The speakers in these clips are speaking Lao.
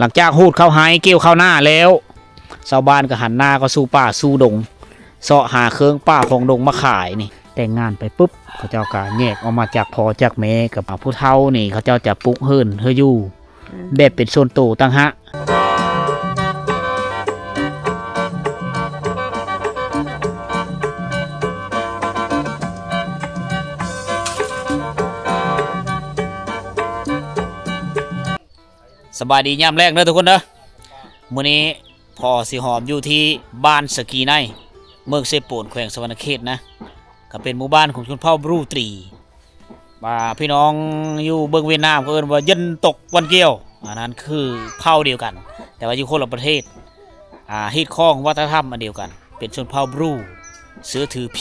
ຫຼັງຈາກຮູດເຂົ້າໄຮ່ ກ່ຽວເຂົ້ານາແລ້ວ ຊາວບ້ານກໍຫັນໜ້າເຂົ້າສູ່ປ່າສູ່ດົງ ເຊາະຫາເຄື່ອງປ່າຂອງດົງມາຂາຍນີ້. ແຕ່ງງານໄປປຶບ ເຂົາເຈົ້າກໍແຍກອອກມາຈາກພໍ່ຈາກແມ່ ກັບຜູ້ເຖົ້ານີ້ ເຂົາເຈົ້າຈະປຸກເຮືອນໃຫ້ຢູ່ ອືມ ແບບເປັນສ່ວນໂຕຕ່າງຫາກ. ສະບາຍດີຍາມແລງເດີທຸກຄົນເດີ. ມື້ນີ້ພໍ່ສີຫອມຢູ່ທີ່ບ້ານສະກີໄນ ເມືອງເຊໂປນ ແຂວງສະຫວັນນະເຂດນະ. ກໍເປັນໝູ່ບ້ານຂອງຊົນເຜົ່າບຣູຕີ ອ່າ ພີ່ນ້ອງຢູ່ເບິ່ງຫວຽດນາມເຂົາເອີ້ນວ່າ Dân tộc Vân Kiều ອັນນັ້ນຄືເຜົ່າດຽວກັນ ແຕ່ວ່າຢູ່ຄົນລະປະເທດ. ອ່າ ຮີດຄອງວັດທະນະທຳອັນດຽວກັນ ເປັນຊົນເຜົ່າບຣູ ເຊື່ອຖືຜ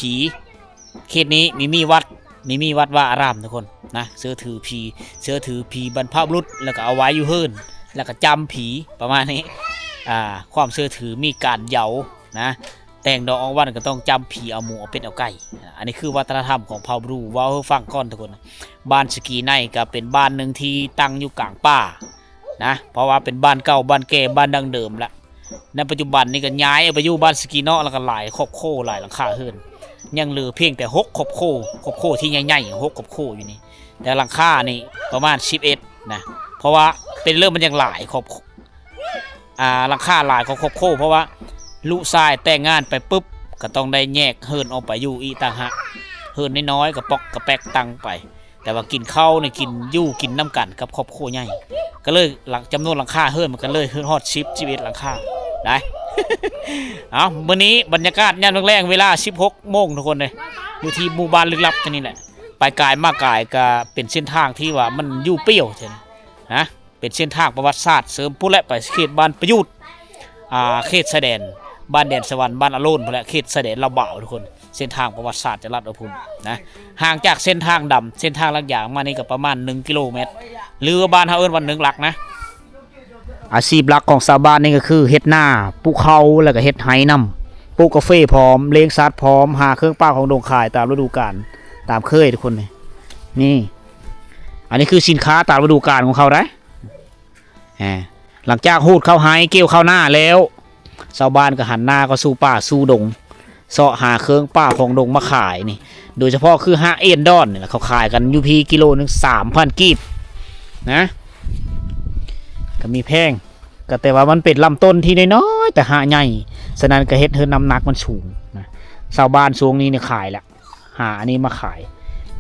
ີ. ເຂດນີ້ມີມີວັດ ມີມີວັດວາອາຣາມທຸກຄົນນະ ເຊື່ອຖືຜີ ເຊື່ອຖືຜີບັນພະບຸລຸດ ແລ້ວກໍເອົາໄວ້ຢູ່ເຮືອນ ແລ້ວກໍຈຳຜີ ປະມານນີ້. ອ່າ ຄວາມເຊື່ອຖືມີການເຍົານະ ແຕ່ງດອກອອກວັນກໍຕ້ອງຈຳຜີ ເອົາໝູເອົາເປັດເອົາໄກ່. ອັນນີ້ຄືວັດທະນະທຳຂອງເຜົ່າບຣູ. ເວົ້າໃຫ້ຟັງກ່ອນທຸກຄົນ ບ້ານສະກີໄນກໍເປັນບ້ານໜຶ່ງທີ່ຕັ້ງຢູ່ກາງປ່ານະ ເພາະວ່າເປັນບ້ານເກົ່າ ບ້ານແກ່ ບ້ານດັ້ງເດີມລະ. ໃນປັດຈຸບັນນີ້ກໍຍ້າຍອອກໄປຢູ່ບ້ານສະກີເນາະ ແລ້ວກໍຫຼາຍຄອບຄົວ ຫຼາຍຫຼັງຄາເຮືອນ ຍັງເຫຼືອພຽງແຕ່ຫົກຄອບຄົວ ຄອບຄົວທີ່ໃຫຍ່ໆ ຫົກຄອບຄົວຢູ່ນີ້ ແຕ່ຫຼັງຄານີ້ປະມານສິບເອັດນະ ເພາະວ່າເປັນເລື່ອງມັນຍັງຫຼາຍຄອບ ອ່າ ຫຼັງຄາຫຼາຍກວ່າຄອບຄົວ ເພາະວ່າລູກຊາຍແຕ່ງງານໄປປຶບ ກໍຕ້ອງໄດ້ແຍກເຮືອນອອກໄປຢູ່ອີກຕ່າງຫາກ ເຮືອນນ້ອຍໆ ກະປອກກະແປກຕັ້ງໄປ ແຕ່ວ່າກິນເຂົ້ານີ້ ກິນຢູ່ກິນນຳກັນກັບຄອບຄົວໃຫຍ່ ກໍເລີຍຫຼັງ ຈຳນວນຫຼັງຄາເຮືອນມັນກໍເລີຍຮອດສິບ ສິບເອັດຫຼັງຄາໄດ໋. ເອົາ ມື້ນີ້ບັນຍາກາດຍາມແລງໆ ເວລາສິບຫົກໂມງທຸກຄົນເດ້ ຢູ່ທີ່ໝູ່ບ້ານລຶກລັບຕົວນີ້ແຫຼະ. ໄປກາຍມາກາຍກໍເປັນເສັ້ນທາງທີ່ວ່າມັນຢູ່ປ່ຽວແທ້ນະ ເປັນເສັ້ນທາງປະຫວັດສາດເສີມພຸ້ນແຫຼະ ໄປເຂດບ້ານປະຍຸດ ອ່າ ເຂດຊາຍແດນ ບ້ານແດນສະຫວັນ ບ້ານອາໂລນພຸ້ນແຫຼະ ເຂດຊາຍແດນລາວບາວທຸກຄົນ. ເສັ້ນທາງປະຫວັດສາດຈະລັດອອກພຸ້ນນະ ຫ່າງຈາກເສັ້ນທາງດຳ ເສັ້ນທາງລາດຢາງມານີ້ກໍປະມານໜຶ່ງກິໂລແມັດ ຫຼືວ່າບ້ານເຮົາເອີ້ນວ່າໜຶ່ງຫຼັກນະ. ອາຊີບຫຼັກຂອງຊາວບ້ານນີ້ກໍຄືເຮັດນາ ປູກເຂົ້າ ແລ້ວກໍເຮັດໄຮ່ນຳ ປູກກາເຟພ້ອມ ລ້ຽງສັດພ້ອມ ຫາເຄື່ອງປ່າຂອງດົງຂາຍຕາມລະດູການ ຕາມເຄີຍທຸກຄົນ. ນີ້ ນີ້ ອັນນີ້ຄືສິນຄ້າຕາມລະດູການຂອງເຂົາໄດ໋. ອາ ຫຼັງຈາກຮູດເຂົ້າໄຮ່ ກ່ຽວເຂົ້ານາແລ້ວ ຊາວບ້ານກໍຫັນໜ້າເຂົ້າສູ່ປ່າສູ່ດົງ ເຊາະຫາເຄື່ອງປ່າຂອງດົງມາຂາຍນີ້ ໂດຍສະເພາະຄືຮາກເອັນດອນນີ້ແຫຼະ ເຂົາຂາຍກັນຢູ່ພີ້ກິໂລໜຶ່ງສາມພັນກີບນະ ກໍມີແພງ ກໍແຕ່ວ່າມັນເປັນລຳຕົ້ນທີ່ນ້ອຍໆ ແຕ່ຮາກໃຫຍ່ ສະນັ້ນກໍເຮັດໃຫ້ນ້ຳໜັກມັນສູງນະ. ຊາວບ້ານຊ່ວງນີ້ນີ້ຂາຍລະ ຫາອັນນີ້ມາຂາຍ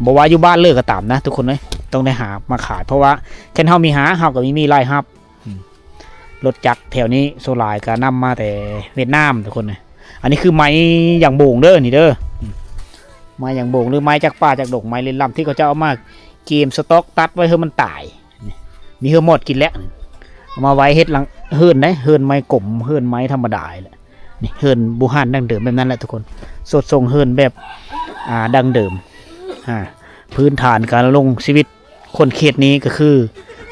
ບໍ່ວ່າຢູ່ບ້ານເລີຍກໍຕາມນະທຸກຄົນເອີຍ ຕ້ອງໄດ້ຫາມາຂາຍ ເພາະວ່າຄັນເຮົາມີຫາ ເຮົາກໍມີ ມີລາຍຮັບ. ອືມ ລົດຈັກແຖວນີ້ສ່ວນຫຼາຍກໍນຳມາແຕ່ຫວຽດນາມທຸກຄົນເອີຍ. ອັນນີ້ຄືໄມ້ຢາງໂບງເດີ ນີ້ເດີ ອືມ ໄມ້ຢາງໂບງ ຫຼືໄມ້ຈາກປ່າຈາກດົງ ໄມ້ລິນລຳທີ່ເຂົາເຈົ້າເອົາມາເກມສະຕັອກ ຕັດໄວ້ໃຫ້ມັນຕາຍ. ນີ້ ມີເຮືອມອດກິນແລ້ວ ເອົາມາໄວ້ເຮັດຫຼັງເຮືອນໄດ໋ ເຮືອນໄມ້ກົມ ເຮືອນໄມ້ທຳມະດາແຫຼະ. ນີ້ເຮືອນບູຮານດັ້ງເດີມແບບນັ້ນແຫຼະທຸກຄົນ ສົດຊົງເຮືອນແບບ ອ່າ ດັ້ງເດີມ. ອ່າ ພື້ນຖານການດຳລົງຊີວິດຄົນເຂດນີ້ກໍຄື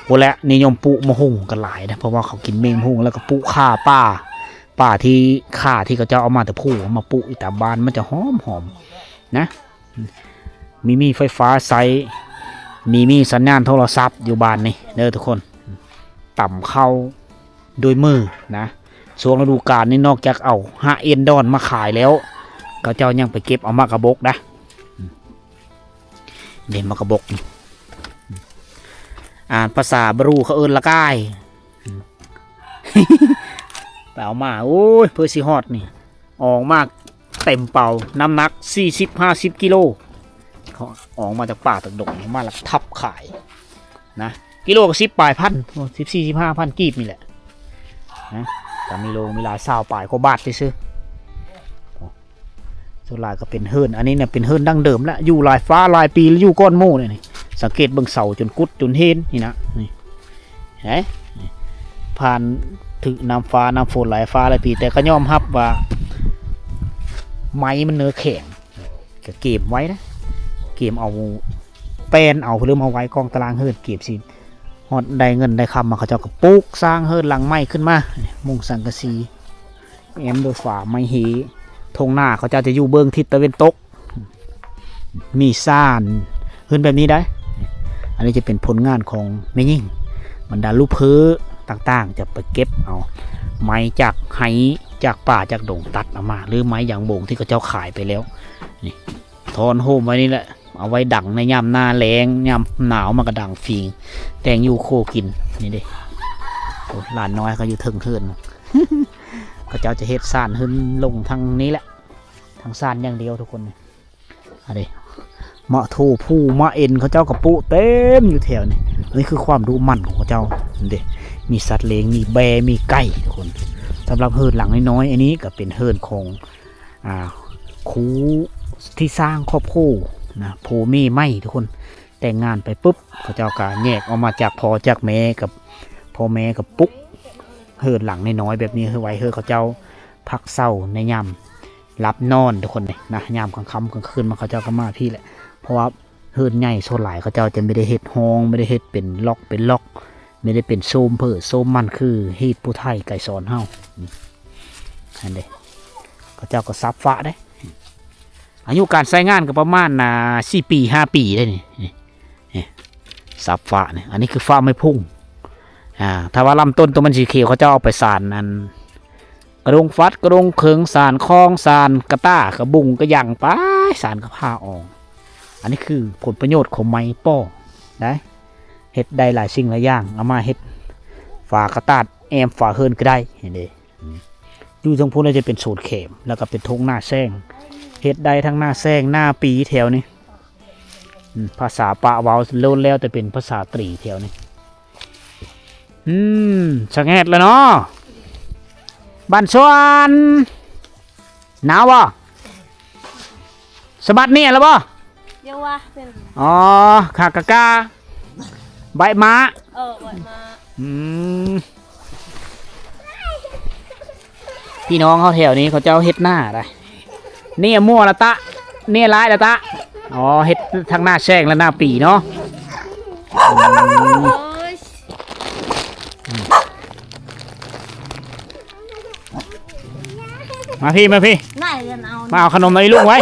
ໂອ້ ແລະ ນິຍົມປູກໝາກຫຸ່ງກັນຫຼາຍນະ ເພາະວ່າເຂົາກິນເໝັກຫຸ່ງ ແລ້ວກໍປູກຂ່າປ່າ ປ່າທີ່ ຂ່າທີ່ເຂົາເຈົ້າເອົາມາແຕ່ພູ ເອົາມາປູກຢູ່ຕາມບ້ານ ມັນຈະຫອມໆນະ. ມີ ມີໄຟຟ້າໃຊ້ ມີ ມີສັນຍານໂທລະສັບຢູ່ບ້ານນີ້ເດີທຸກຄົນ. ຕຳເຂົ້າດ້ວຍມືນະ ຊ່ວງລະດູການນີ້ ນອກຈາກເອົາຮາກເອັນດອນມາຂາຍແລ້ວ ເຂົາເຈົ້າຍັງໄປເກັບເອົາໝາກກະບົກນະ ເດ້ ໝາກກະບົກ ອ່າ ພາສາບຣູເຂົາເອີ້ນລະກາຍ ໄປເອົາມາ ໂອ້ຍ ເພື່ອຊິຮອດນີ້ ອອກມາເຕັມເປົາ ນ້ຳໜັກສີ່ສິບຫ້າສິບກິໂລ ເຂົາອອກມາຈາກປ່າຈາກດົງ ເອົາມາແລ້ວທັບຂາຍນະ ກິໂລກໍສິບປາຍພັນ ສິບສີ່ ສິບຫ້າພັນກີບນີ້ແຫຼະນະ ກໍມີໂລມີຫຼາຍ ຊາວປາຍກວ່າບາດຊື່ໆ. ສ່ວນຫຼາຍກໍເປັນເຮືອນ ອັນນີ້ນະເປັນເຮືອນດັ້ງເດີມລະ ຢູ່ຫຼາຍຟ້າຫຼາຍປີລະ ຢູ່ກ່ອນໝູ່ນີ້ ສັງເກດເບິ່ງເສົາຈົນກຸດຈົນເຫັນນີ້ນະ ນີ້ ເຫັນ ຜ່ານຖືກນ້ຳຟ້ານ້ຳຝົນຫຼາຍຟ້າຫຼາຍປີ ແຕ່ກໍຍອມຮັບວ່າໄມ້ມັນເນີແຂງ ກໍເກມໄວ້ນະ ເກມເອົາແປ້ນເອົາ ຫຼືມາໄວ້ກ້ອງຕາລ່າງເຮືອນ ເກມຊິຮອດໄດ້ເງິນໄດ້ຄຳມາ ເຂົາເຈົ້າກໍປຸກສ້າງເຮືອນຫຼັງໃໝ່ຂຶ້ນມາ ມຸງສັງກະສີ ແອ້ມດ້ວຍຝາໄມ້ເຮ ທົ່ງນາເຂົາເຈົ້າຈະຢູ່ເບື້ອງທິດຕາເວັນຕົກ ມີຊານ ເຮືອນແບບນີ້ໄດ໋. ອັນນີ້ຈະເປັນຜົນງານຂອງແມ່ຍິງ ບັນດາລູກເຂີ ຕ່າງໆ ຈະໄປເກັບເອົາໄມ້ຈາກໄຮ່ ຈາກປ່າ ຈາກດົງ ຕັດເອົາມາ ຫຼືໄມ້ຢາງບົງທີ່ເຂົາເຈົ້າຂາຍໄປແລ້ວ ນີ້ ທ້ອນໂຮມໄວ້ນີ້ແຫຼະ ເອົາໄວ້ດັງໃນຍາມໜ້າແລ້ງ ຍາມໜາວມັນກໍດັງຟີງ ແຕ່ງຢູ່ຄົວກິນ ນີ້ເດ້. ໂອ້ ຫຼານນ້ອຍກໍຢູ່ເທິງເຮືອນ ເຂົາເຈົ້າຈະເຮັດສານເຮືອນລົງທາງນີ້ແຫຼະ ທາງສານຢ່າງດຽວທຸກຄົນ. ອັນນີ້ ມະໂທພູ ມະເອັນ ເຂົາເຈົ້າກໍປູກເຕັມຢູ່ແຖວນີ້. ອັນນີ້ຄືຄວາມດຸໝັ່ນຂອງເຂົາເຈົ້າ ເດ້ ມີສັດລ້ຽງ ມີແບ້ ມີໄກ່ ທຸກຄົນ. ສຳລັບເຮືອນຫຼັງນ້ອຍໆ ອັນນີ້ກໍເປັນເຮືອນຂອງ ອ່າ ຄູ່ທີ່ສ້າງຄອບຄົວນະ ຜົວເມຍໃໝ່ ທຸກຄົນ. ແຕ່ງງານໄປປຶບ ເຂົາເຈົ້າກໍແຍກອອກມາຈາກພໍ່ຈາກແມ່ ກັບພໍ່ແມ່ກໍປຸກເຮືອນຫຼັງນ້ອຍໆ ແບບນີ້ ເພື່ອໄວ້ໃຫ້ເຂົາເຈົ້າພັກເຊົາໃນຍາມຫຼັບນອນ ທຸກຄົນເດ້ນະ. ຍາມກາງຄ່ຳກາງຄືນມາ ເຂົາເຈົ້າກໍມາພີ້ແຫຼະ ເພາະວ່າເຮືອນໃຫຍ່ສ່ວນຫຼາຍເຂົາເຈົ້າຈະບໍ່ໄດ້ເຮັດຫ້ອງ ບໍ່ໄດ້ເຮັດເປັນລັອກເປັນລັອກ ບໍ່ໄດ້ເປັນໂຊມເພີ້ໂຊມມັນ ຄືຮີດຜູ້ໄທໄກສອນເຮົາ ອືມ ຫັ້ນເດ້. ເຂົາເຈົ້າກໍສັບຝາເດ້ ອາຍຸການໃຊ້ງານກໍປະມານ ອ່າ ສີ່ປີ ຫ້າປີໄດ້ນີ້ ນີ້ ນີ້ ສັບຝານີ້. ອັນນີ້ຄືຝາໄມ້ພຸ້ງ ອ່າ ຖ້າວ່າລຳຕົ້ນຕົວມັນສີຂຽວ ເຂົາເຈົ້າເອົາໄປສານ ອັນ ກະດົງຟັດ ກະດົງເຂີງ ສານຄອງ ສານກະຕ່າ ກະບຸງ ກະຍັງ ໄປ ສານກະພ້າອອກ. ອັນນີ້ຄືຜົນປະໂຫຍດຂອງໄມ້ປ້ອໄດ້ ເຮັດໄດ້ຫຼາຍສິ່ງຫຼາຍຢ່າງ ເອົາມາເຮັດຝາກະຕາດ ແອ້ມຝາເຮືອນກໍໄດ້ ເຫັນເດ້. ຢູ່ທາງພຸ້ນລະຈະເປັນສວນແຂມ ແລ້ວກໍເປັນທົ່ງນາແຊງ ເຮັດໄດ້ທັງນາແຊງ ນາປີແຖວນີ້. ອືມ ພາສາປະເວົ້າໂລດ ແລ້ວແຕ່ເປັນພາສາຕຣີແຖວນີ້. ອືມ ສະແງດລະເນາະ ບ້ານສວນ ໜາວບໍ່? ສະບັດເນຍລະບໍ່? ເຍາວະເປັນ ອໍ ຄາກະກາ ໃບມາ ເອີ ໃບມາ ອືມ ພີ່ນ້ອງເຮົາແຖວນີ້ເຂົາເຈົ້າເຮັດນາໄດ໋ ເນຍມົວລະຕະ ເນຍຫຼາຍລະຕະ ອໍ ເຮັດທັງນາແຊງ ແລະ ນາປີເນາະ ອືມ ໂອ້ຍ ມາພີ້ ມາພີ້ ມາເອົາຂະໜົມໃຫ້ລຸງໄວ້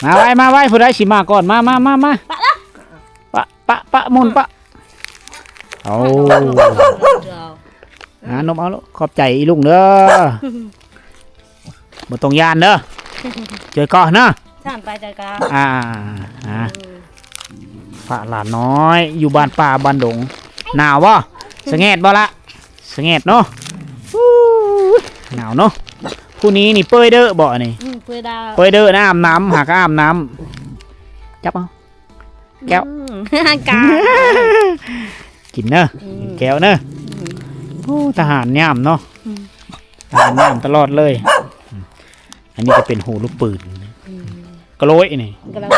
ມາໄວ້ ມາໄວ້ ຜູ້ໃດຊິມາກ່ອນ ມາ ມາ ມາ ມາ ປະລະ ປະ ປະ ປະ ໝຸ່ນປະ ເອົາ ອ່າ ນົມເອົາ ຂອບໃຈອີລຸງເດີ ບໍ່ຕ້ອງຢ້ານເດີ ເຈີເກາະເນາະ ສານໄປເຈີເກາະ ອ່າ ອ່າ ເອີ ພະຫຼານນ້ອຍ ຢູ່ບ້ານປ່າບ້ານດົງ ໜາວບໍ່? ສະແງດບໍ່ລະ? ສະແງດເນາະ ອູ້ຍ ໜາວເນາະ ຜູ້ນີ້ນີ້ເປີຍເດີບໍ່ອັນນີ້? ອືມ ເປີຍດາ ເປີຍເດີນະ ອາບນ້ຳ ຫາກະອາບນ້ຳ ຈັບເອົາ ແກ້ວ ອືມ ກາ ກິນເນີ ອືມ ກິນແກ້ວເນີ ອືມ ໂອ້ ທະຫານຍາມເນາະ ອືມ ທະຫານຍາມຕະຫຼອດເລີຍ ອັນນີ້ຈະເປັນຮູລູກປືນ ອືມ ກະໂຫຼຍນີ້ ກະໂຫຼຍ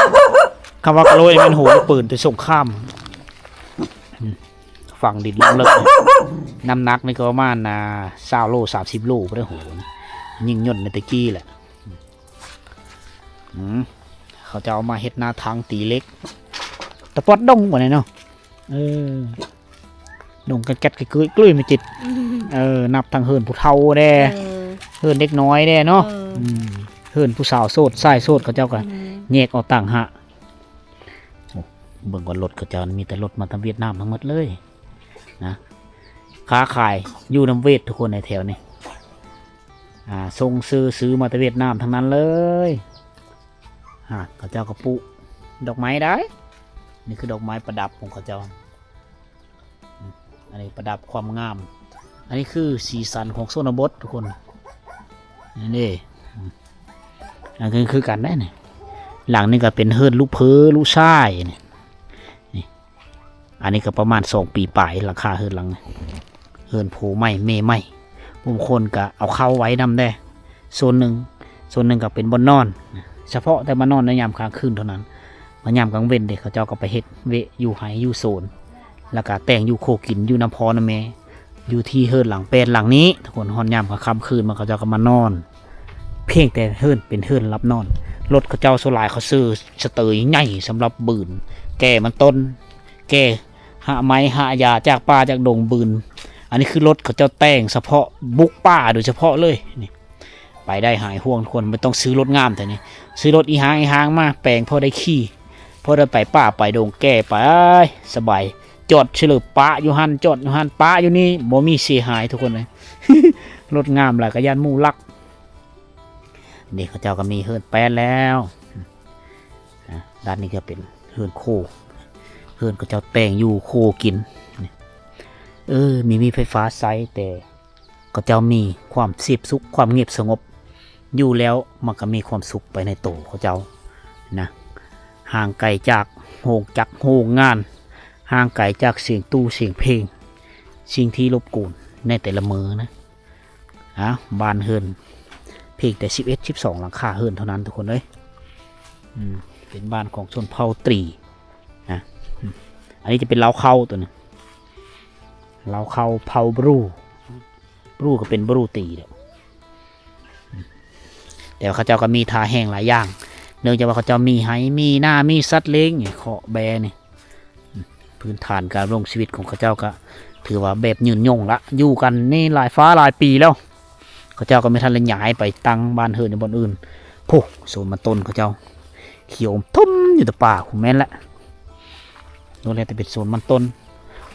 ຄຳວ່າກະໂຫຼຍນີ້ແມ່ນຮູລູກປືນແຕ່ສົງຄາມ ອືມ ຝັງດິນລົງເລິກ ນ້ຳໜັກນີ້ກໍປະມານ ອ່າ ຊາວໂລ ສາມສິບໂລພຸ້ນແຫຼະ ຮູນີ້ ຍິງຍົນໃນແຕ່ກີ້ແຫຼະ ອືມ ເຂົາເຈົ້າເອົາມາເຮັດໜ້າຖັງຕີເຫຼັກ ຕະປອດດົງບໍ່ນີ້ເນາະ ເອີ ດົງແກັດໆ ກຸ້ຍໆ ມາຈິດ ເອີ ນັບທັງເຮືອນຜູ້ເຖົ້າແດ່ ເອີ ເຮືອນເດັກນ້ອຍແດ່ເນາະ ເອີ ອືມ ເຮືອນຜູ້ສາວໂສດ ຊາຍໂສດ ເຂົາເຈົ້າກໍ ອືມ ແຍກອອກຕ່າງຫາກ ໂອ້ ເບິ່ງວ່າລົດເຂົາເຈົ້າມີແຕ່ລົດມາແຕ່ຫວຽດນາມທັງໝົດເລີຍນະ ຄ້າຂາຍຢູ່ນຳຫວຽດທຸກຄົນໃນແຖວນີ້ ອ່າ ສົ່ງຊື້ ຊື້ມາແຕ່ຫວຽດນາມທັງນັ້ນເລີຍ ອ່າ ເຂົາເຈົ້າກໍປູກດອກໄມ້ໄດ້ ນີ້ຄືດອກໄມ້ປະດັບຂອງເຂົາເຈົ້າ ອັນນີ້ປະດັບຄວາມງາມ ອັນນີ້ຄືສີສັນຂອງຊົນນະບົດທຸກຄົນ ນີ້ເດ້ ອັນນີ້ຄືກັນໄດ໋ນີ້ ຫຼັງນີ້ກໍເປັນເຮືອນລູກເພີລູກຊາຍນີ້ ນີ້ ອັນນີ້ກໍປະມານສອງປີປາຍ ຫຼັງຄາເຮືອນຫຼັງນີ້ ເຮືອນຜົວໃໝ່ແມ່ໃໝ່ ບາງຄົນກໍເອົາເຂົ້າໄວ້ນຳແດ່ ສ່ວນໜຶ່ງ ສ່ວນໜຶ່ງກໍເປັນບ່ອນນອນ ສະເພາະແຕ່ມານອນໃນຍາມກາງຄືນເທົ່ານັ້ນ ມາຍາມກາງເວັນເດ້ ເຂົາເຈົ້າກໍໄປເຮັດວຽກຢູ່ໄຮ່ຢູ່ສວນ ແລ້ວກໍແຕ່ງຢູ່ຄົວກິນ ຢູ່ນຳພໍ່ນຳແມ່ ຢູ່ທີ່ເຮືອນຫຼັງແປດຫຼັງນີ້ ທຸກຄົນ ຮອດຍາມກາງຄ່ຳຄືນມາ ເຂົາເຈົ້າກໍມານອນ ພຽງແຕ່ເຮືອນເປັນເຮືອນຫຼັບນອນ ລົດເຂົາເຈົ້າສ່ວນຫຼາຍເຂົາຊື້ສະເຕີຍໃຫຍ່ສຳລັບບືນ ແກ່ມັນຕົ້ນ ແກ່ຫາໄມ້ຫາຢາຈາກປ່າຈາກດົງບືນ ອັນນີ້ຄືລົດເຂົາເຈົ້າແຕ່ງສະເພາະບຸກປ່າໂດຍສະເພາະເລີຍ ນີ້ ໄປໄດ້ຫາຍຫ່ວງ ທຸກຄົນ ບໍ່ຕ້ອງຊື້ລົດງາມແທ້ນີ້ ຊື້ລົດອີ່ຫາງອີ່ຫາງມາແປງ ພໍໄດ້ຂີ່ ພໍໄດ້ໄປປ່າໄປດົງ ແກ່ໄປສະບາຍ ຈອດເສຍເລີ ປະຢູ່ຫັ້ນ ຈອດຢູ່ຫັ້ນ ປະຢູ່ນີ້ ບໍ່ມີເສຍຫາຍທຸກຄົນເອີຍ. ລົດງາມຫຼາຍກໍຢ້ານໝູ່ລັກ. ນີ້ເຂົາເຈົ້າກໍມີເຮືອນແປນແລ້ວ. ນະ ດ້ານນີ້ກໍເປັນເຮືອນໂຄ ເຮືອນເຂົາເຈົ້າແຕ່ງຢູ່ໂຄກິນ. ເອີ ມີ ມີໄຟຟ້າໃຊ້ ແຕ່ເຂົາເຈົ້າມີຄວາມສະຫງົບສຸກ ຄວາມສະຫງົບສະຫງົບ ຢູ່ແລ້ວມັນກໍມີຄວາມສຸກໄປໃນໂຕເຂົາເຈົ້ານະ. ຫ່າງໄກຈາກໂຮງຈັກໂຮງງານ ຫ່າງໄກຈາກສຽງຕູ້ສຽງເພງ ສິ່ງທີ່ລົບກວນໃນແຕ່ລະມື້ນະ. ອາ ບ້ານເຮືອນພຽງແຕ່ສິບເອັດ ສິບສອງຫຼັງຄາເຮືອນເທົ່ານັ້ນທຸກຄົນເອີຍ. ອືມ ເປັນບ້ານຂອງຊົນເຜົ່າຕີນະ. ອືມ ອັນນີ້ຈະເປັນລາວເຄົ້າ ໂຕນີ້ລາວເຄົ້າເຜົ່າບຣູ ບຣູກໍເປັນບຣູຕີແຫຼະ. ອືມ ແຕ່ວ່າເຂົາເຈົ້າກໍມີທ່າແຮງຫຼາຍຢ່າງ ເນື່ອງຈາກວ່າເຂົາເຈົ້າມີໄຮ່ ມີນາ ມີສັດລ້ຽງ ນີ້ ເຄາະແບນີ້. ອືມ ພື້ນຖານການດຳລົງຊີວິດຂອງເຂົາເຈົ້າກໍຖືວ່າແບບຍືນຍົງລະ ຢູ່ກັນນີ້ຫຼາຍຟ້າຫຼາຍປີແລ້ວ. ເຂົາເຈົ້າກໍບໍ່ທັນໄດ້ຍ້າຍໄປຕັ້ງບ້ານເຮືອນຢູ່ບ່ອນອື່ນ. ໂພ ສວນມັນຕົ້ນເຂົາເຈົ້າຂຽວທົ່ມຢູ່ແຕ່ປ່າພຸ້ນ ແມ່ນແຫຼະ. ໂດນແລ້ວແຕ່ເປັນສວນມັນຕົ້ນ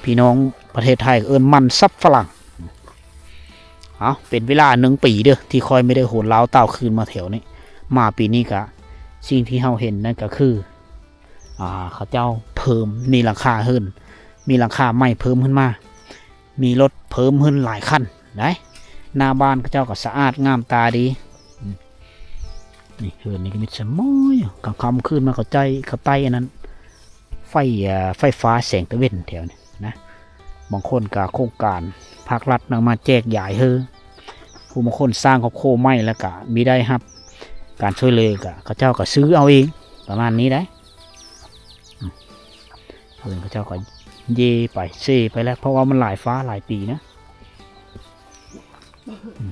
ພີ່ນ້ອງປະເທດໄທເອີ້ນມັນສັບຝຣັ່ງ. ເອົາ ເປັນເວລາໜຶ່ງປີເດີ້ ທີ່ຂ້ອຍບໍ່ໄດ້ໂຫນລາວຕ່າວຄືນມາແຖວນີ້. ມາປີນີ້ກະ ສິ່ງທີ່ເຮົາເຫັນນັ້ນກະຄື ອ່າ ເຂົາເຈົ້າເພີ່ມ ມີຫຼັງຄາເຮືອນ ມີຫຼັງຄາໃໝ່ເພີ່ມຂຶ້ນມາ ມີລົດເພີ່ມຂຶ້ນຫຼາຍຄັນໄດ໋. ໜ້າບ້ານເຂົາເຈົ້າກໍສະອາດງາມຕາດີ. ອືມ ນີ້ເຮືອນນີ້ກໍມີສະໝໍຍ ກາງຄ່ຳຄືນມາເຂົາໃຈ ເຂົາໄຕ້ອັນນັ້ນ ໄຟ ເອີ ໄຟຟ້າແສງຕາເວັນແຖວນີ້ນະ. ບາງຄົນກໍໂຄງການພາກລັດນຳມາແຈກຢາຍເຮີ ຜູ້ບາງຄົນສ້າງຄອບຄົວໃໝ່ ແລ້ວກະມີໄດ້ຮັບການຊ່ວຍເຫຼືອ ກະເຂົາເຈົ້າກໍຊື້ເອົາເອງ ປະມານນີ້ໄດ໋. ອືມ ເພິ່ນເຂົາເຈົ້າກໍເຢໄປເຊໄປແລ້ວ ເພາະວ່າມັນຫຼາຍຟ້າຫຼາຍປີນະ. ອືມ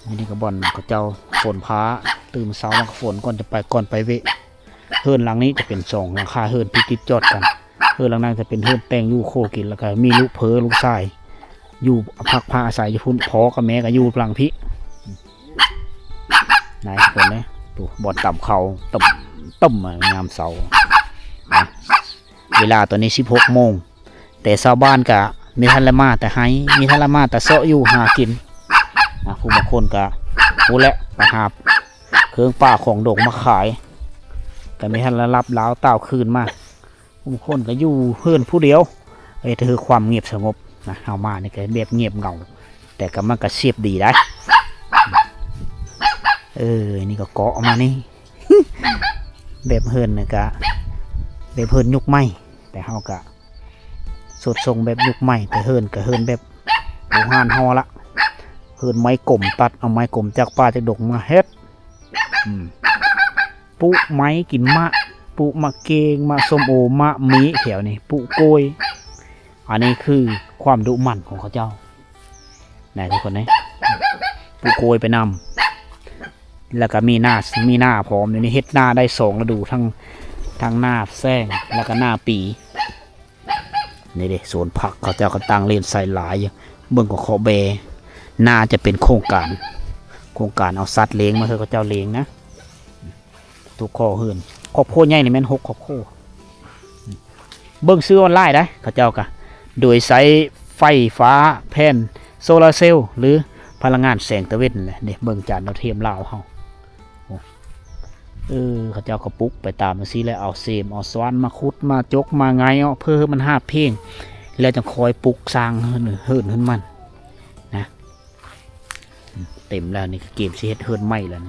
ອັນນີ້ກໍບ່ອນເຂົາເຈົ້າຝົນຟ້າ ຕື່ນເຊົ້າມາກໍຝົນ ກ່ອນຈະໄປ ກ່ອນໄປເວະ. ເຮືອນຫຼັງນີ້ຈະເປັນສອງຫຼັງຄາເຮືອນທີ່ຕິດຈອດກັນ. ເຮືອນຫຼັງນັ້ນຈະເປັນເຮືອນແຕ່ງຢູ່ໂຄກິນ ແລ້ວກໍມີລູກເພີລູກຊາຍຢູ່ ພັກພາອາໄສຢູ່ພຸ້ນ. ພໍ່ກັບແມ່ກໍຢູ່ຫຼັງພີ້. ນາຍຄົນເດ້ ໂອ້ ບ່ອນຕຳເຂົ້າ ເຕີມໆ ຍາມເຊົ້ານະ. ເວລາຕອນນີ້ສິບຫົກໂມງ ແຕ່ຊາວບ້ານກະມີທ່ານລະມາແຕ່ໄຮ່ ມີທ່ານລະມາແຕ່ເຊາະຢູ່ຫາກິນນະ. ຜູ້ບາງຄົນກະ ພຸ້ນແຫຼະ ໄປຫາເຄື່ອງປ່າຂອງດົງມາຂາຍ ກະມີທ່ານລະລັບລາວຕ່າວຄືນມາ. ບາງຄົນກໍຢູ່ເຮືອນຜູ້ດຽວ ເຮັດໃຫ້ຄວາມງຽບສະຫງົບນະ. ເຮົາມານີ້ກໍແບບງຽບເຫງົາ ແຕ່ກໍມັນກໍສຽບດີໄດ໋. ເອີ ນີ້ກໍເກາະມານີ້ ແບບເຮືອນນີ້ກະແບບເຮືອນຍຸກໃໝ່ ແຕ່ເຮົາກະສົດຊົງແບບຍຸກໃໝ່ ແຕ່ເຮືອນກະເຮືອນແບບໂບຮານເຮົາລະ ເຮືອນໄມ້ກົມ ຕັດເອົາໄມ້ກົມຈາກປ່າຈາກດົງມາເຮັດ. ອືມ ປຸໄມ້ກິນໝາກ ປຸໝາກເກງ ໝາກສົ້ມໂອ ໝາກມີ້ແຖວນີ້ ປຸກ້ວຍ. ອັນນີ້ຄືຄວາມດຸໝັ່ນຂອງເຂົາເຈົ້ານະ ທຸກຄົນເອີຍ. ປຸກ້ວຍໄປນຳ ແລ້ວກໍມີນາ ມີນາພ້ອມ. ດຽວນີ້ເຮັດນາໄດ້ສອງລະດູ ທັງ ທັງນາແລ້ງ ແລ້ວກໍນາປີ. ນີ້ເດ້ ສວນຜັກເຂົາເຈົ້າກໍຕັ້ງເລນໄຊຫຼາຍຢູ່. ເບິ່ງກໍເຄາະແບ ໜ້າຈະເປັນໂຄງການ ໂຄງການເອົາສັດລ້ຽງມາໃຫ້ເຂົາເຈົ້າລ້ຽງນະ. ທຸກຄົວເຮືອນ ຄອບຄົວໃຫຍ່ນີ້ແມ່ນຫົກຄອບຄົວ. ເບິ່ງສື່ອອນລາຍໄດ໋ ເຂົາເຈົ້າກະໂດຍໃຊ້ໄຟຟ້າແຜ່ນໂຊລາເຊວ ຫຼື ພະລັງງານແສງຕາເວັນແຫຼະ. ເດ້ ເບິ່ງຈານດາວທຽມລາວເຮົາ. ໂອ້ ເອີ ເຂົາເຈົ້າກໍປຸກໄປຕາມຈັ່ງຊີ້ແຫຼະ ເອົາເສມ ເອົາສວ່ານມາຂຸດ ມາຈົກ ມາໄງເອົາ ເພື່ອໃຫ້ມັນຮາບເພງ ແລ້ວຈັ່ງຄ່ອຍປຸກສ້າງເຮືອນ ເຮືອນ ເຮືອນມັນນະ. ເຕັມແລ້ວ ນີ້ກໍກຽມຊິເຮັດເຮືອນໃໝ່ແລ້ວ.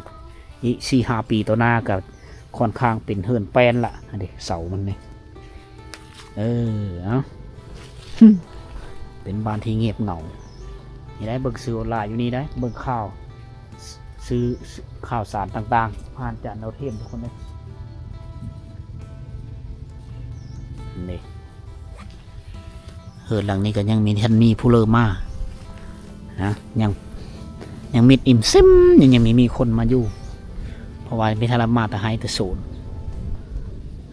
ອີກສີ່ຫ້າປີຕໍ່ໜ້າກໍຄ່ອນຂ້າງເປັນເຮືອນແປ້ນລະ. ອັນນີ້ເສົາມັນນີ້ ເອີ ເອົາ ເປັນບ້ານທີ່ງຽບເຫງົາ. ນີ້ໄດ໋ ເບິ່ງສື່ອອນລາຍຢູ່ນີ້ໄດ໋ ເບິ່ງຂ່າວ ສື່ ຂ່າວສານຕ່າງໆ ຜ່ານຈານດາວທຽມ ທຸກຄົນເອີຍ. ນີ້ ເຮືອນຫຼັງນີ້ກໍຍັງມີ ທັນມີຜູ້ເລີມານະ ຍັງ ຍັງມິດອີ່ມເຊັມ ຍັງ ຍັງມີ ມີຄົນມາຢູ່ ເພາະວ່າມີແຕ່ລະມາແຕ່ໄຮ່ແຕ່ສວນ.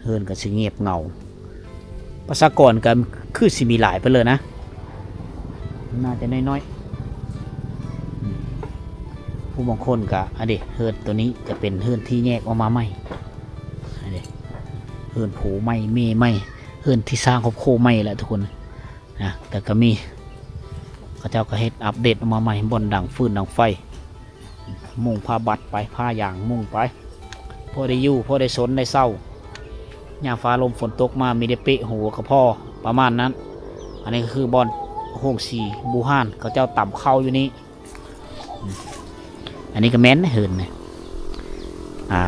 ເຮືອນກໍຊິງຽບເຫງົາ ປະຊາກອນກໍຄືຊິມີຫຼາຍໄປເລີຍນະ ໜ້າຈະນ້ອຍໆ. ອືມ ຜູ້ບາງຄົນກໍ ອັນເດ ເຮືອນໂຕນີ້ຈະເປັນເຮືອນທີ່ແຍກອອກມາໃໝ່ ອັນເດ ເຮືອນຜົວໃໝ່ ເມຍໃໝ່ ເຮືອນທີ່ສ້າງຄອບຄົວໃໝ່ແຫຼະທຸກຄົນ. ນະ ແຕ່ກໍມີ ເຂົາເຈົ້າກໍເຮັດອັບເດດອອກມາໃໝ່ ບ່ອນດັງຟືນດັງໄຟ ມຸງຜ້າບັດໄປ ຜ້າຢາງມຸງໄປ ພໍໄດ້ຢູ່ ພໍໄດ້ຊົນໄດ້ເຊົາ ຍາມຟ້າລົມຝົນຕົກມາ ມີແຕ່ເປະຫົວກໍພໍ ປະມານນັ້ນ. ອັນນີ້ກໍຄືບ່ອນໂຮງສີບູຮານ ເຂົາເຈົ້າຕຳເຂົ້າຢູ່ນີ້. ອັນນີ້ກໍແມ່ນເຮືອນນະ ອ່າ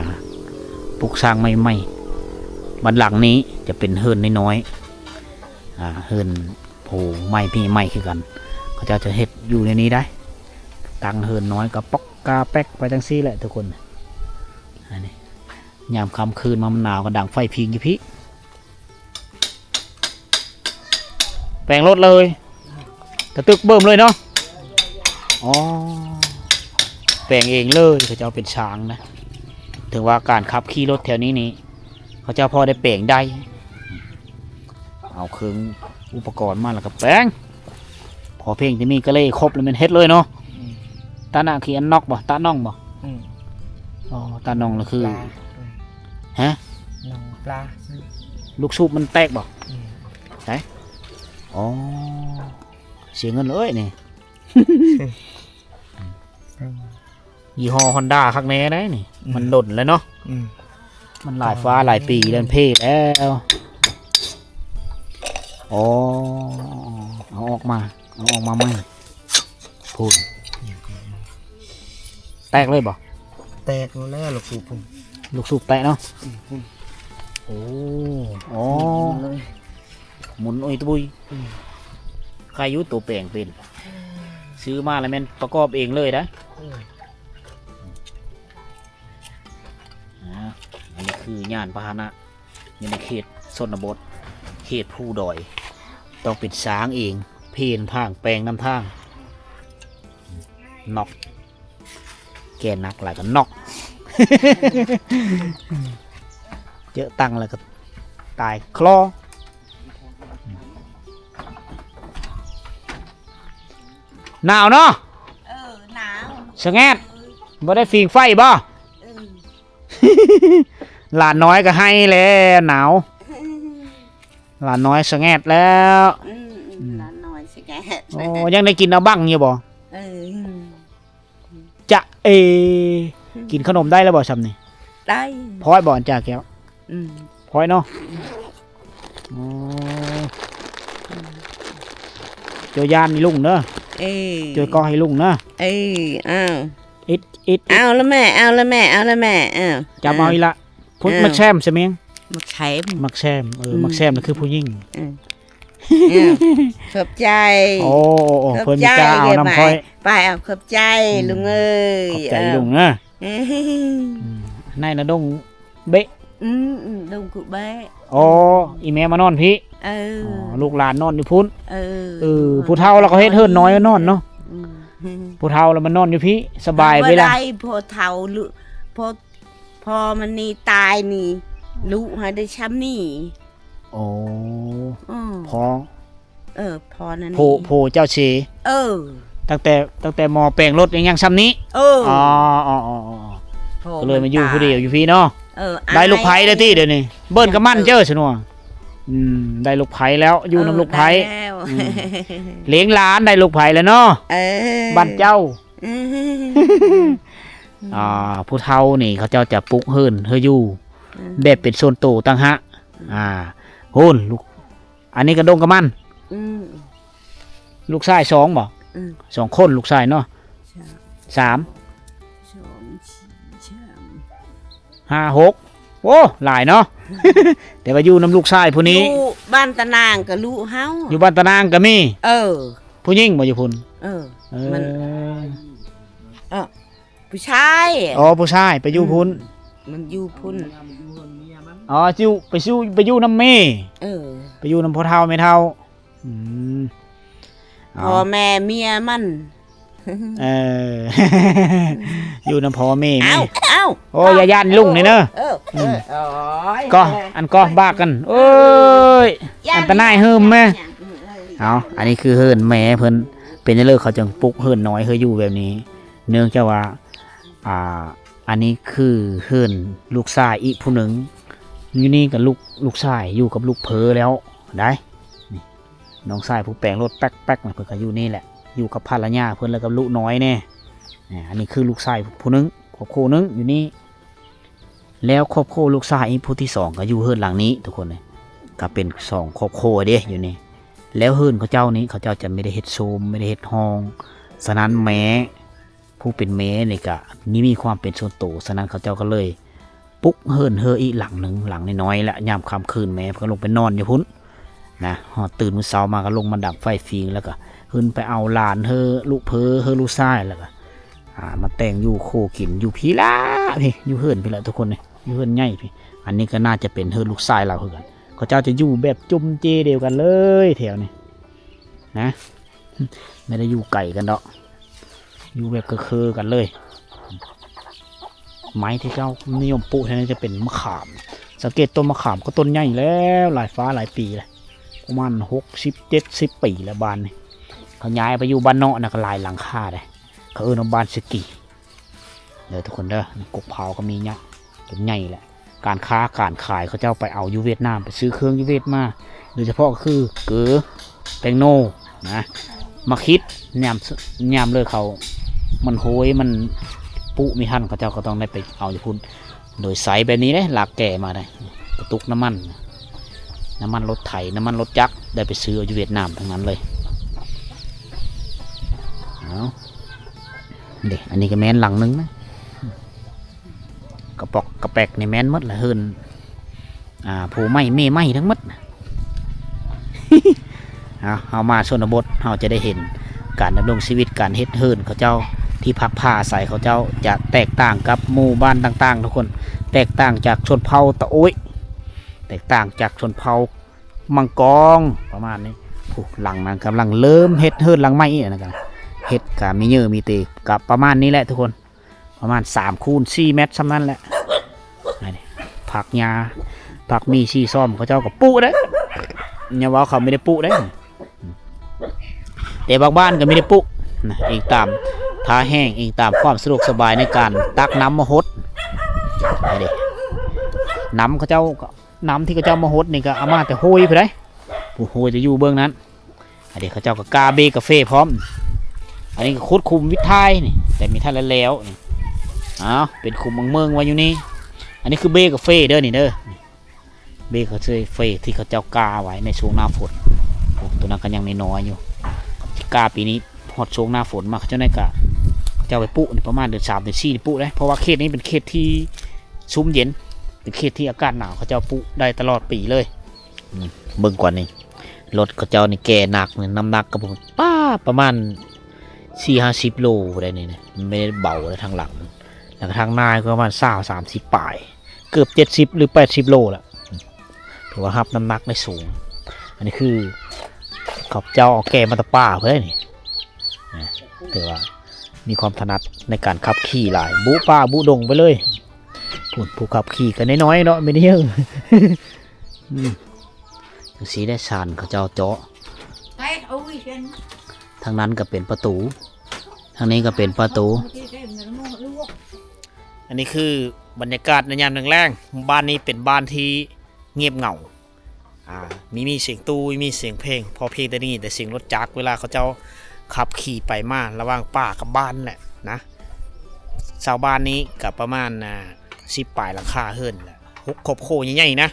ປຸກສ້າງໃໝ່ໆ ບ້ານຫຼັງນີ້ຈະເປັນເຮືອນນ້ອຍໆ ອ່າ ເຮືອນຜູ້ໃໝ່ ເພໃໝ່ຄືກັນ ເຂົາເຈົ້າຈະເຮັດຢູ່ໃນນີ້ໄດ໋ ຕັ້ງເຮືອນນ້ອຍກະປ໋ອກກະແປ໋ກໄປຈັ່ງຊີ້ແຫຼະທຸກຄົນ. ອັນນີ້ຍາມຄ່ຳຄືນມາມັນໜາວກໍດັງໄຟພິງຢູ່ພີ້. ແປງລົດເລີຍ ກະຕຶກເບິ່ມເລີຍເນາະ. ອໍ ແປງເອງເລີຍ ເຂົາເຈົ້າເປັນຊ່າງນະ. ເຖິງວ່າການຂັບຂີ່ລົດແຖວນີ້ນີ້ ເຂົາເຈົ້າພໍໄດ້ແປງໄດ້ ເອົາເຄື່ອງອຸປະກອນມາແລ້ວກໍແປງ. ພໍເພງທີ່ມີກະເລຄົບແລ້ວແມ່ນເຮັດເລີຍເນາະ. ອືມ ຕານະຄືອັນນອກບໍ່? ຕາໜ່ອງບໍ່? ອືມ ອໍ ຕາໜ່ອງລະຄື ປາ ອືມ ຮະ? ໜອງປາ ລູກສູບມັນແຕກບໍ່? ອືມ ໃສ? ອໍ ເສຍເງິນເລີຍນີ້. ຍີ່ຫໍ້ຮອນດ້າຄັກແນ່ໄດ໋ນີ້. ອືມ ມັນດົນແລ້ວເນາະ. ອືມ ມັນຫຼາຍຟ້າຫຼາຍປີແລ້ວ ເພແລ້ວ. ອໍ ເອົາອອກມາ ເອົາອອກມາໃໝ່ພຸ້ນ. ແຕກເລີຍບໍ່? ແຕກແລ້ວ ລູກສູບພຸ້ນ ລູກສູບແຕກເນາະ. ອືມ ພຸ້ນ ໂອ້ ອໍ ໝຸນເລີຍ ໝຸນອຸຍຕະບຸຍ. ອືມ ໃຄຢູ່ໂຕແປງເປັນ ຊື້ມາແລ້ວແມ່ນປະກອບເອງເລີຍໄດ໋. ອືມ ອ່າ ອັນນີ້ຄືຍານພາຫະນະຢູ່ໃນເຂດຊົນນະບົດ ເຂດພູດອຍ ຕ້ອງເປັນຊ່າງເອງ ເພນພາງແປງນຳທາງ. ນອກ ແກ່ໜັກຫຼາຍກໍນອກ ເຈີຕັງແລ້ວກໍຕາຍຄລໍ. ໜາວເນາະ. ເອີ ໜາວ ສະແງດ ບໍ່ໄດ້ຝີງໄຟບໍ່? ເອີ ຫຼານນ້ອຍກໍໄຫ້ແລ້ວ ໜາວ ເອີ ຫຼານນ້ອຍສະແງດແລ້ວ. ອືມ ອືມ ຫຼານນ້ອຍສະແງດ. ໂອ້ ຍັງໄດ້ກິນເອົາບັ້ງຢູ່ບໍ່? ເອີ ຈະເອ ກິນຂະໜົມໄດ້ແລ້ວບໍ່ຊ່ຳນີ້? ໄດ້ ພ້ອຍບໍ່ອັນຈາແກ້ວ? ອືມ ພ້ອຍເນາະ. ອືມ ໂອ້ ເຈົ້າຢ້ານອີລຸງເດີ. ເອີ ເຈົ້າກໍໃຫ້ລຸງເດີ. ເອີ ອ້າວ ອິດ ອິດ ອິດ ເອົາລະແມ່ ເອົາລະແມ່ ເອົາລະແມ່ ອ້າວ ຈັບເອົາອີກລະ. ພຸ້ນ ອ້າວ ໝາກແຊມຊະແມ່ງ ໝາກແຊມ ໝາກແຊມ ເອີ ອືມ ໝາກແຊມນັ້ນຄືຜູ້ຍິງ. ເອີ ເອີ ຂອບໃຈ. ໂອ້ ໂອ້ ໂອ້ ຂອບໃຈ ເພິ່ນມີກາເອົານຳຂ້ອຍ ໄປເອົາ ຂອບໃຈ ອືມ ລຸງເອີຍ ຂອບໃຈ ເອີ ລຸງເດີ. ອືມ ອືມ ນາຍນະດົງເບະ. ອືມ ອືມ ດົງກຸເບະ. ອໍ ອີ່ແມ່ມານອນພີ້. ເອີ ອໍ ລູກຫຼານນອນຢູ່ພຸ້ນ. ເອີ ເອີ ຜູ້ເຖົ້າລາວກໍເຮັດເຮືອນນ້ອຍນອນເນາະ. ອືມ ຜູ້ເຖົ້າລາວມານອນຢູ່ພີ້ ສະບາຍເວລາ. ບໍ່ໄດ້ ພໍ່ເຖົ້າ ພໍ່ ພໍ່ມັນນີ້ຕາຍນີ້ ລູກຫາໄດ້ຊ່ຳນີ້. ໂອ້ ອືມ ພໍ່ ເອີ ພໍ່ນັ້ນ ໂພ ນີ້ ໂພເຈົ້າເສ. ເອີ ຕັ້ງແຕ່ ຕັ້ງແຕ່ໝໍແປງລົດຍັງ ຍັງຊ່ຳນີ້. ເອີ ອໍ ອໍ ອໍ ອໍ ອໍ ກໍເລີຍມາຢູ່ຜູ້ດຽວຢູ່ພີ້ເນາະ. ເອີ ໄດ້ລູກໃຜແລ້ວຕິດຽວນີ້? ເບິ່ນກະໝັ້ນເຈີສະໜວ. ອືມ ໄດ້ລູກໃຜແລ້ວ ຢູ່ນຳລູກໃຜ. ເອີ ໄດ້ແລ້ວ ອືມ ລ້ຽງຫຼານໄດ້ລູກໃຜແລ້ວເນາະ. ເອີ ບ້ານເຈົ້າ. ອືມ ອ່າ ຜູ້ເຖົ້ານີ້ເຂົາເຈົ້າຈະປຸກເຮືອນໃຫ້ຢູ່ ອືມ ແບບເປັນສ່ວນໂຕຕ່າງຫາກ. ອືມ ອ່າ ໂຫ ລູກ ອັນນີ້ກະດົງກະໝັ້ນ. ອືມ ລູກຊາຍສອງບໍ່? ອືມ ສອງຄົນ ລູກຊາຍເນາະ. ສາມ ສາມ ສອງ ສີ່ ສາມ ຫ້າ ຫົກ ໂອ້ ຫຼາຍເນາະ. ແຕ່ວ່າຢູ່ນຳລູກຊາຍຜູ້ນີ້ ຢູ່ບ້ານຕານາງກະລູກເຮົາ ຢູ່ບ້ານຕານາງກະມີ. ເອີ ຜູ້ຍິງບໍ່ຢູ່ພຸ້ນ? ເອີ ເອີ ມັນ ເອີ ຜູ້ຊາຍ. ອໍ ຜູ້ຊາຍໄປຢູ່ພຸ້ນ. ອືມ ມັນຢູ່ພຸ້ນ. ອໍ ຢູ່ ໄປຢູ່ ໄປຢູ່ນຳແມ່. ເອີ ໄປຢູ່ນຳພໍ່ເຖົ້າແມ່ເຖົ້າ. ອືມ ອໍ ພໍ່ແມ່ເມຍມັນ. ເອີ ຢູ່ນຳພໍ່ແມ່. ເອົ້າ ເອົ້າ ໂອ້ ຢ່າຢ້ານລຸງນີ້ເດີ. ເອີ ເອີ ອືມ ໂອ້ຍ ກໍອັນກໍບາກກັນ. ໂອ້ຍ ອັນຕະນາຍເຮີມແມ່. ເອົາ ອັນນີ້ຄືເຮືອນແມ່ເພິ່ນ. ເປັນຈັ່ງໃດເຂົາຈຶ່ງປຸກເຮືອນນ້ອຍໃຫ້ຢູ່ແບບນີ້? ເນື່ອງຈາກວ່າ ອ່າ ອັນນີ້ຄືເຮືອນລູກຊາຍອີກຜູ້ໜຶ່ງ. ຢູ່ນີ້ກໍລູກ ລູກຊາຍຢູ່ກັບລູກເພີແລ້ວໄດ໋ ນີ້. ນ້ອງຊາຍຜູ້ແປງລົດແປັກໆນະ ເພິ່ນກໍຢູ່ນີ້ແຫຼະ ຢູ່ກັບພັນລະຍາເພິ່ນ ແລ້ວກັບລູກນ້ອຍແດ່. ອາ ອັນນີ້ຄືລູກຊາຍຜູ້ໜຶ່ງ ຄອບຄົວໜຶ່ງຢູ່ນີ້. ແລ້ວຄອບຄົວລູກຊາຍອີກຜູ້ທີສອງກໍຢູ່ເຮືອນຫຼັງນີ້ທຸກຄົນເອີຍ ກໍເປັນສອງຄອບຄົວເດ້ຢູ່ນີ້. ແລ້ວເຮືອນເຂົາເຈົ້ານີ້ ເຂົາເຈົ້າຈະບໍ່ໄດ້ເຮັດໂຊມ ບໍ່ໄດ້ເຮັດຮ່ອງ. ສະນັ້ນແມ່ຜູ້ເປັນແມ່ນີ້ກໍມີ ມີຄວາມເປັນສ່ວນໂຕ. ສະນັ້ນເຂົາເຈົ້າກໍເລີຍປຸກເຮືອນເຮີອີກຫຼັງໜຶ່ງ ຫຼັງນ້ອຍໆ ແລະ ຍາມຄ່ຳຄືນແມ່ເພິ່ນກໍລົງໄປນອນຢູ່ພຸ້ນນະ. ຮອດຕື່ນມື້ເຊົ້າມາກໍລົງມາດັງໄຟຟິງ ແລ້ວກໍຂຶ້ນໄປເອົາຫຼານເຮີ ລູກເພີເຮີ ລູກຊາຍ ແລ້ວກໍ ອ່າ ມາແຕ່ງຢູ່ໂຄກິນຢູ່ພີ້ລະ ພີ້ ຢູ່ເຮືອນພີ້ລະທຸກຄົນເອີຍ ຢູ່ເຮືອນໃຫຍ່ພີ້. ອັນນີ້ກໍໜ້າຈະເປັນເຮືອນລູກຊາຍລາວຄືກັນ. ເຂົາເຈົ້າຈະຢູ່ແບບຈຸ້ມເຈດຽວກັນເລີຍແຖວນີ້ນະ ບໍ່ໄດ້ຢູ່ໄກກັນດອກ ຢູ່ແບບເຄືໆກັນເລີຍ. ໄມ້ທີ່ເຂົານິຍົມປູກແຖວນີ້ຈະເປັນມະຂາມ. ສັງເກດຕົ້ນມະຂາມກໍຕົ້ນໃຫຍ່ແລ້ວ ຫຼາຍຟ້າຫຼາຍປີແລ້ວ ປະມານຫົກສິບເຈັດສິບປີແລ້ວ. ບ້ານນີ້ເຂົາຍ້າຍໄປຢູ່ບ້ານເນາະນະ ກໍຫຼາຍຫຼັງຄາເດ້. ເຂົາເອີ້ນວ່າບ້ານສະກີເດີທຸກຄົນເດີ. ກົກພ້າວກໍມີເນາະ ຕົ້ນໃຫຍ່ແຫຼະ. ການຄ້າການຂາຍ ເຂົາເຈົ້າໄປເອົາຢູ່ຫວຽດນາມ ໄປຊື້ເຄື່ອງຢູ່ຫວຽດມາ ໂດຍສະເພາະກໍຄືເກີ ແຕງໂນນະ ໝາກຂິດ. ຍາມ ຍາມເລີກເຂົ້າມັນໂຮຍ ມັນປຸບໍ່ທັນ ເຂົາເຈົ້າກໍຕ້ອງໄດ້ໄປເອົາຢູ່ພຸ້ນ ໂດຍໃຊ້ແບບນີ້ເດ້ ລາກແກ່ມາໄດ້ ກະຕຸກນ້ຳມັນ ນ້ຳມັນລົດໄຖ ນ້ຳມັນລົດຈັກ ໄດ້ໄປຊື້ເອົາຢູ່ຫວຽດນາມທັງນັ້ນເລີຍ. ເອົາເດ້ ອັນນີ້ກໍແມ່ນຫຼັງໜຶ່ງນະ ກະປອກກະແປກນີ້ແມ່ນໝົດລະ ເຮືອນ ອ່າ ຜົວໃໝ່ແມ່ໃໝ່ທັງໝົດ. ເອົາ ເຮົາມາຊົນນະບົດ ເຮົາຈະໄດ້ເຫັນການດຳລົງຊີວິດ ການເຮັດເຮືອນເຂົາເຈົ້າ ທີ່ພັກພາອາໄສເຂົາເຈົ້າຈະແຕກຕ່າງກັບໝູ່ບ້ານຕ່າງໆ ທຸກຄົນ. ແຕກຕ່າງຈາກຊົນເຜົ່າຕະໂອ້ຍ ແຕກຕ່າງຈາກຊົນເຜົ່າມັງກອງ ປະມານນີ້. ຜູ້ຫຼັງນັ້ນກຳລັງເລີ່ມເຮັດເຮືອນຫຼັງໃໝ່ອີກ ອັນນັ້ນກໍເຮັດກະມີເຫຍື່ອມີເຕ ກະປະມານນີ້ແຫຼະທຸກຄົນ. ປະມານສາມຄູນສີ່ແມັດ ສ່ຳນັ້ນແຫຼະ. ອັນນີ້ຜັກຫຍ້າ ຜັກມີຊີຊອມ ເຂົາເຈົ້າກໍປູກໄດ້ ຢ່າເວົ້າເຂົາບໍ່ໄດ້ປູກໄດ້ ແຕ່ບາງບ້ານກໍມີແຕ່ປູກນະ ອີງຕາມທ່າແຫ້ງ ອີງຕາມຄວາມສະດວກສະບາຍໃນການຕັກນ້ຳມາຫົດ. ອັນນີ້ ນ້ຳເຂົາເຈົ້າ ນ້ຳທີ່ເຂົາເຈົ້າມາຫົດນີ້ກໍເອົາມາແຕ່ຫ້ວຍພຸ້ນໃດ໋ ຜູ້ຫ້ວຍຈະຢູ່ເບື້ອງນັ້ນ. ອັນນີ້ເຂົາເຈົ້າກໍກ້າເບກາເຟພ້ອມ. ອັນນີ້ກໍຂຸດຂຸມວິດທ້າຍນີ້ ແຕ່ມີທ່ານແລ້ວນີ້. ອ້າວ ເປັນຂຸມເມືອງໆໄວ້ຢູ່ນີ້. ອັນນີ້ຄືເບກາເຟເດີນີ້ເດີ ເບກາເຟທີ່ເຂົາເຈົ້າກ້າໄວ້ໃນຊ່ວງໜ້າຝົນ. ໂອ້ ຕົວນັ້ນກໍຍັງນ້ອຍໆຢູ່ ກ້າປີນີ້ ຮອດຊ່ວງໜ້າຝົນມາ ເຂົາເຈົ້າໄດ້ກະ ເຂົາເຈົ້າໄປປູກນີ້ປະມານເດືອນສາມເດືອນສີ່ນີ້ປູກໄດ້ ເພາະວ່າເຂດນີ້ເປັນເຂດທີ່ຊຸ່ມເຢັນ ເປັນເຂດທີ່ອາກາດໜາວ ເຂົາເຈົ້າປູກໄດ້ຕະຫຼອດປີເລີຍ. ອືມ ເບິ່ງກ່ອນນີ້ ລົດເຂົາເຈົ້ານີ້ແກ່ໜັກນີ້ ນ້ຳໜັກກໍບໍ່ ປ້າ ປະມານສີ່ຫ້າສິບໂລໄດ້ນີ້ນະ ມັນບໍ່ໄດ້ເບົາເດ້ທາງຫຼັງ ແລ້ວກໍທາງໜ້າກໍປະມານຊາວສາມສິບປາຍ ເກືອບເຈັດສິບ ຫຼື ແປດສິບໂລແລ້ວ. ຖືວ່າຮັບນ້ຳໜັກໄດ້ສູງ. ອັນນີ້ຄືເຂົາເຈົ້າເອົາແກ່ມາແຕ່ປ່າເພິ່ນເດ້ນີ້ ນະ ຖືວ່າມີຄວາມຖະໜັດໃນການຂັບຂີ່ຫຼາຍ ບຸປ່າບຸດົງໄປເລີຍ. ຜູ້ ຜູ້ຂັບຂີ່ກໍນ້ອຍໆເນາະ ແມ່ນຫຍັງ ອືມ ຈັ່ງຊີ້ແຫຼະ ຊານເຂົາເຈົ້າເຈາະ. ໄປ ເອົາອີກເຊັ່ນ ທາງນັ້ນກໍເປັນປະຕູ ທາງນີ້ກໍເປັນປະຕູ. ອັນນີ້ຄືບັນຍາກາດໃນຍາມແລງໆ. ບ້ານນີ້ເປັນບ້ານທີ່ງຽບເຫງົາ ອ່າ ມີ ມີສຽງຕູ້ ມີສຽງເພງ ພໍພຽງແຕ່ໄດ້ຍິນແຕ່ສຽງລົດຈັກ ເວລາເຂົາເຈົ້າຂັບຂີ່ໄປມາລະຫວ່າງປ່າກັບບ້ານແຫຼະນະ. ຊາວບ້ານນີ້ກໍປະມານ ອ່າ ສິບປາຍຫຼັງຄາເຮືອນແຫຼະ ຫົກຄອບຄົວໃຫຍ່ໆນະ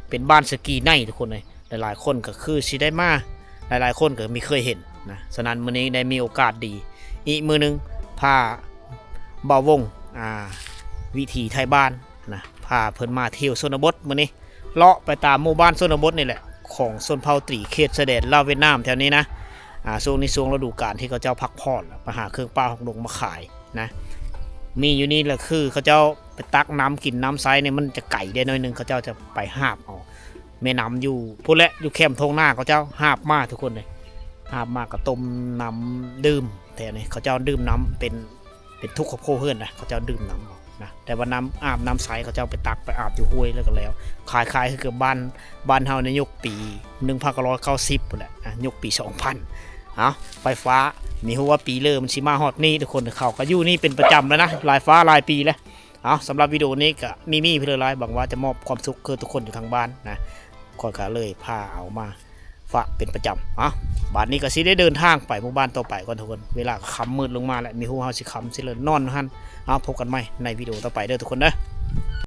ເປັນບ້ານສະກີໃນທຸກຄົນເອີຍ. ຫຼາຍໆຄົນກໍຄືຊິໄດ້ມາ ຫຼາຍໆຄົນກໍມີເຄີຍເຫັນນະ. ສະນັ້ນມື້ນີ້ໄດ້ມີໂອກາດດີອີກມື້ໜຶ່ງ ພາບ່າວວົງ ອ່າ ວິຖີໄທບ້ານນະ ພາເພິ່ນມາທ່ຽວຊົນນະບົດມື້ນີ້ ເລາະໄປຕາມໝູ່ບ້ານຊົນນະບົດນີ້ແຫຼະ ຂອງຊົນເຜົ່າຕີເຂດຊາຍແດນລາວຫວຽດນາມແຖວນີ້ນະ. ອ່າ ຊ່ວງນີ້ຊ່ວງລະດູການທີ່ເຂົາເຈົ້າພັກຜ່ອນ ໄປຫາເຄື່ອງປ່າຂອງດົງມາຂາຍນະ. ມີຢູ່ນີ້ລະຄືເຂົາເຈົ້າ ໄປຕັກນ້ຳກິນນ້ຳໃຊ້ນີ້ ມັນຈະໄກແດ່ໜ້ອຍໜຶ່ງ ເຂົາເຈົ້າຈະໄປຫາບເອົາແມ່ນ້ຳຢູ່ພຸ້ນແຫຼະ ຢູ່ແຄມທົ່ງນາ ເຂົາເຈົ້າຫາບມາທຸກຄົນເລີຍ ຫາບມາກໍຕົ້ມນ້ຳດື່ມ. ແຖວນີ້ເຂົາເຈົ້າດື່ມນ້ຳເປັນ ເປັນທຸກຄອບຄົວເຮືອນນະ ເຂົາເຈົ້າດື່ມນ້ຳເອົານະ ແຕ່ວ່ານ້ຳອາບນ້ຳໃຊ້ ເຂົາເຈົ້າໄປຕັກໄປອາບຢູ່ຫ້ວຍແລ້ວກໍແລ້ວ. ຄ້າຍໆຄືກັບບ້ານ ບ້ານເຮົາໃນຍຸກປີໜຶ່ງພັນເກົ້າຮ້ອຍເກົ້າສິບພຸ້ນແຫຼະ ນະ ຍຸກປີສອງພັນ. ເອົາ ໄຟຟ້າ ມີຮູ້ວ່າປີເລີມັນຊິມາຮອດນີ້ທຸກຄົນ. ເຂົາກໍຢູ່ນີ້ເປັນປະຈຳແລ້ວນະ ຫຼາຍຟ້າຫຼາຍປີແລ້ວ. ເອົາ ສຳລັບວິດີໂອນີ້ກໍມີມີເພິ່ນຫຼາຍ ຫວັງວ່າຈະມອບຄວາມສຸກຄືທຸກຄົນຢູ່ທາງບ້ານນະ. ຂ້ອຍກໍເລີຍພາເອົາມາ ຝາກເປັນປະຈຳ. ເອົາ ບາດນີ້ກໍຊິໄດ້ເດີນທາງໄປໝູ່ບ້ານຕໍ່ໄປກ່ອນທຸກຄົນ, ເວລາກໍຄ່ຳມືດລົງມາແລ້ວ, ມີຮູ້ເຮົາຊິຄ່ຳຊິເລີນນອນຢູ່ຫັ້ນ. ເອົາ ພົບກັນໃໝ່ໃນວິດີໂອຕໍ່ໄປເດີທຸກຄົນເດີ.